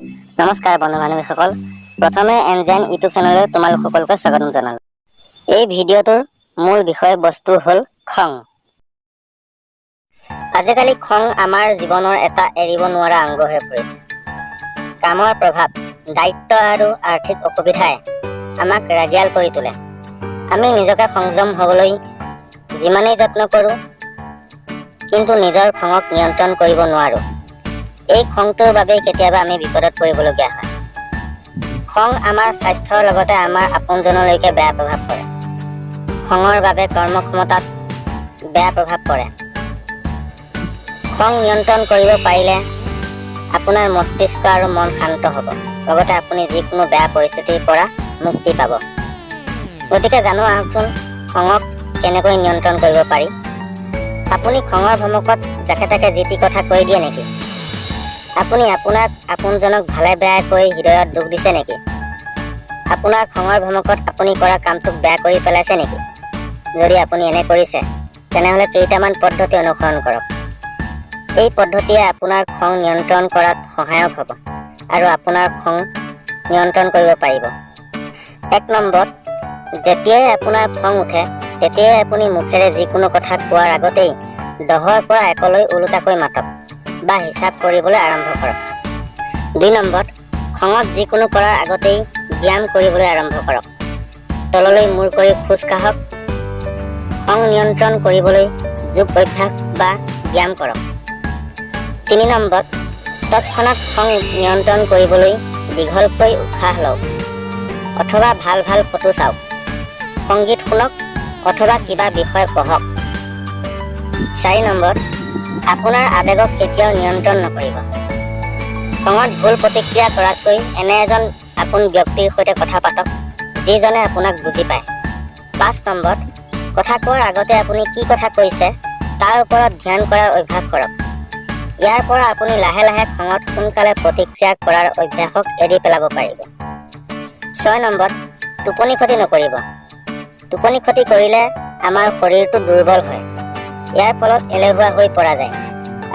নমস্কাৰ বন্ধু বান্ধৱীসকল, প্ৰথমে এন জেন ইউটিউব চেনেললৈ তোমালোক সকলোকে স্বাগতম জনালোঁ। এই ভিডিঅ'টোৰ মূল বিষয়বস্তু হ'ল খং। আজিকালি খং আমাৰ জীৱনৰ এটা এৰিব নোৱাৰা অংগ হৈ পৰিছে। কামৰ প্ৰভাৱ, দায়িত্ব আৰু আৰ্থিক অসুবিধাই আমাক ৰাগিয়াল কৰি তোলে। আমি নিজকে সংযম হ'বলৈ যিমানেই যত্ন কৰোঁ, কিন্তু নিজৰ খঙক নিয়ন্ত্ৰণ কৰিব নোৱাৰোঁ। এই খংটোৰ বাবেই কেতিয়াবা আমি বিপদত পৰিবলগীয়া হয়। খং আমাৰ স্বাস্থ্যৰ লগতে আমাৰ আপোনজনলৈকে বেয়া প্ৰভাৱ পৰে। খঙৰ বাবে কৰ্মক্ষমতাত বেয়া প্ৰভাৱ পৰে। খং নিয়ন্ত্ৰণ কৰিব পাৰিলে আপোনাৰ মস্তিষ্ক আৰু মন শান্ত হ'ব, লগতে আপুনি যিকোনো বেয়া পৰিস্থিতিৰ পৰা মুক্তি পাব। গতিকে জানো আহকচোন খঙক কেনেকৈ নিয়ন্ত্ৰণ কৰিব পাৰি। আপুনি খঙৰ ভমকত যাকে তাকে যি টি কথা কৈ দিয়ে নেকি? আপুনি আপোনাৰ আপোনজনক ভালে বেয়াই কৈ হৃদয়ত দুখ দিছে নেকি? আপোনাৰ খঙৰ ভমকত আপুনি কৰা কামটোক বেয়া কৰি পেলাইছে নেকি? যদি আপুনি এনে কৰিছে, তেনেহ'লে কেইটামান পদ্ধতি অনুসৰণ কৰক। এই পদ্ধতিয়ে আপোনাৰ খং নিয়ন্ত্ৰণ কৰাত সহায়ক হ'ব আৰু আপোনাৰ খং নিয়ন্ত্ৰণ কৰিব পাৰিব। এক নম্বৰত, যেতিয়াই আপোনাৰ খং উঠে, তেতিয়াই আপুনি মুখেৰে যিকোনো কথা কোৱাৰ আগতেই 10ৰ পৰা 1লৈ ওলোটাকৈ মাতক বা হিচাপ কৰিবলৈ আৰম্ভ কৰক। দুই নম্বৰত, খঙত যিকোনো কৰাৰ আগতেই ব্যায়াম কৰিবলৈ আৰম্ভ কৰক। তললৈ মূৰ কৰি খোজ কাঢ়ক। খং নিয়ন্ত্ৰণ কৰিবলৈ যোগ অভ্যাস বা ব্যায়াম কৰক। তিনি নম্বৰত, তৎক্ষণাত খং নিয়ন্ত্ৰণ কৰিবলৈ দীঘলকৈ উশাহ লওক অথবা ভাল ভাল ফটো চাওক, সংগীত শুনক অথবা কিবা বিষয় পঢ়ক। চাৰি নম্বৰত, আপোনাৰ আৱেগক কেতিয়াও নিয়ন্ত্ৰণ নকৰিব। খঙত ভুল প্ৰতিক্ৰিয়া কৰাতকৈ এনে এজন আপোন ব্যক্তিৰ সৈতে কথা পাতক, যিজনে আপোনাক বুজি পায়। পাঁচ নম্বৰত, কথা কোৱাৰ আগতে আপুনি কি কথা কৈছে তাৰ ওপৰত ধ্যান কৰাৰ অভ্যাস কৰক। ইয়াৰ পৰা আপুনি লাহে লাহে খঙত সোনকালে প্ৰতিক্ৰিয়া কৰাৰ অভ্যাসক এৰি পেলাব পাৰিব। ছয় নম্বৰত, টোপনি ক্ষতি নকৰিব। টোপনি ক্ষতি কৰিলে আমাৰ শৰীৰটো দুৰ্বল হয়। ইয়াৰ ফলত এলেহুৱা হৈ পৰা যায়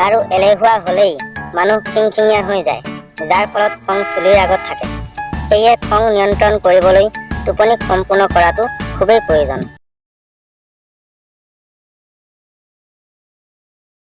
আৰু এলেহুৱা হ'লেই মানুহ খিংখিঙীয়া হৈ যায়, যাৰ ফলত খং চুলিৰ আগত থাকে। সেয়ে খং নিয়ন্ত্ৰণ কৰিবলৈ টোপনি সম্পূৰ্ণ কৰাটো খুবেই প্ৰয়োজন।